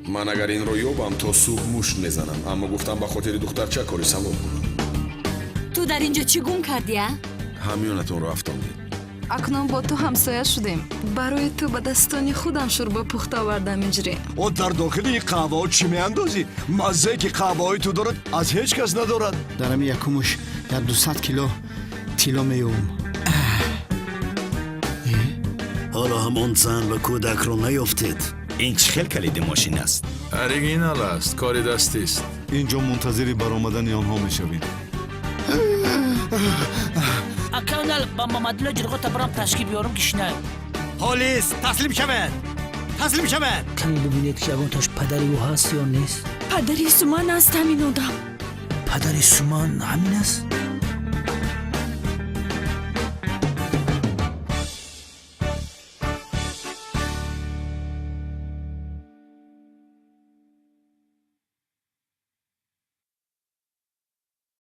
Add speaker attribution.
Speaker 1: Ман агар инро ёбам, то субҳ мушт мезанам, аммо гуфтам, ба хотири духтарча кори савоб кунам.
Speaker 2: Ту дар ин ҷо чӣ гум кардӣ, а?
Speaker 1: Ҳамёнатонро афтондед.
Speaker 3: Акнун бо ту ҳамсоя шудем. Барои ту ба дастони худам шӯрбо пухта овардам, иҷри.
Speaker 4: О, дар дохили ин қаҳваҳо чӣ меандозӣ? Маззае, ки қаҳваҳои ту дорад, аз ҳеҷ кас надорад.
Speaker 5: Дар ҳами якумуш як 200 кило тилло меёбам.
Speaker 6: Ҳоло ҳам он зан ва кӯдакро наёфтед?
Speaker 7: Ин чӣ хел калиди мошин аст?
Speaker 8: Оригинал аст, кори дастист.
Speaker 9: Ин ҷо мунтазири баромадани онҳо мешавем.
Speaker 10: Аканал ба Мамадулло ҷирғота барам, ташкил биёрам, кишинай.
Speaker 11: Полис, таслим шавед, таслим шавед!
Speaker 10: Каме бибинед, ки ягонташ падари ӯ ҳаст ё нест.
Speaker 2: Падари Суман аст ҳамин одам.
Speaker 10: Падари Суман ҳамин аст.